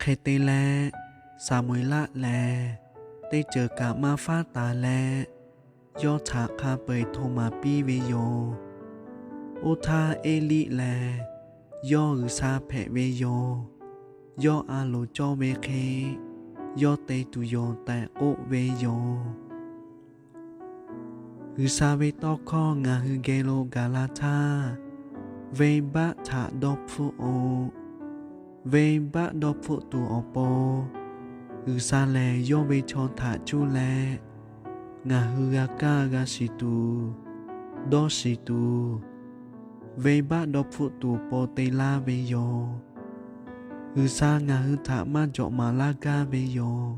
Hk'e te leh, Saˍmo-eˍlaˆ lehˬ teˇ ceuˬ kaꞈ maˇ faˉ taˍ leh, yawˇ htaꞈ hk'a peu-eˬ hto maˍ piˇ ve yoˬ. Oˇ htaˇ, Eˇliˆ lehˬ yawˇ G'uiˬsha hpehꞈ ve yoˬ. Yawˇ a loˍ cawˇ ve hk'e, yawˇ te tuˬ yoˬ tehꞈ k'oˆ ve yoˬ. G'uiˬsha ve tawˇ hkawˇ ngaˬ hui geh lo gaˬ la htaˇ, venˇbaˆ htaꞈ dawˇ hpfuhˆ-oˬ. Venˇbaˆ dawˇ hpfuhˆ tuˬ awˬ pon, G'uiˬsha lehˬ yawˇ ve chaw htaꞈ cuˇ leh, ngaˬ hui g'a kaˇ g'a shiˍ tuˬ, dawˇ shiˍ tuˬ, venˇbaˆ dawˇ hpfuhˆ tuˬ pon te laˇ ve yoˬ. G'uiˬsha ngaˬ hui htaꞈ maˇ jawꞈ maˍ laˇ gaˇ ve yoˬ.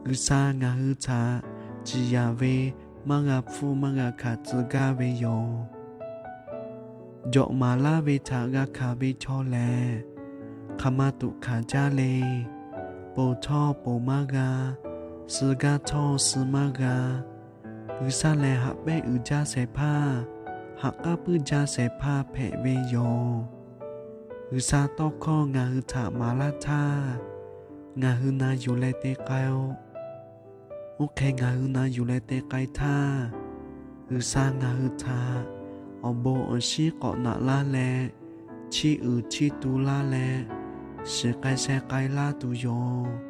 G'uiˬsha ngaˬ hui htaꞈ ciˍ yanˍ ve maˇ g'a hpfuhˇ maˇ g'a hkanˍ tcuh gaˇ ve yoˬ. Jawꞈ maˍ laˇ ve htaꞈ g'a hkanˍ ve chaw lehˬ, hk'aˬ ma tuꞈ hkanˍ jaˇ le. Ponˬ htawˇ ponˬ maˇ g'a, suh gaˇ htawˇ suh maˇ g'a. G'uiˬsha lehˬ haꞈ pehˉ uiˍ jaˇ shehˍ hpaˇ, haꞈ k'aˉ puiˉ jaˇ shehˍ hpaˇ hpehꞈ ve yoˬ. G'uiˬsha tawˇ hkawˇ ngaˬ hui htaꞈ maˍ laˇ htaˇ, ngaˬ hui na yuˬ leh te k'ai-o. Oˇ hk'e ngaˬ hui na yuˬ leh te k'ai htaˇ, G'uiˬsha ngaˬ hui htaꞈ awˬ bon awˬ shinˉ k'awꞈ naꞈ laˇ leh, chiˇ uiˍ chiˇ tu laˇ leh, shiˍ k'ai sheh k'ai laˇ tuˬ yoˬ.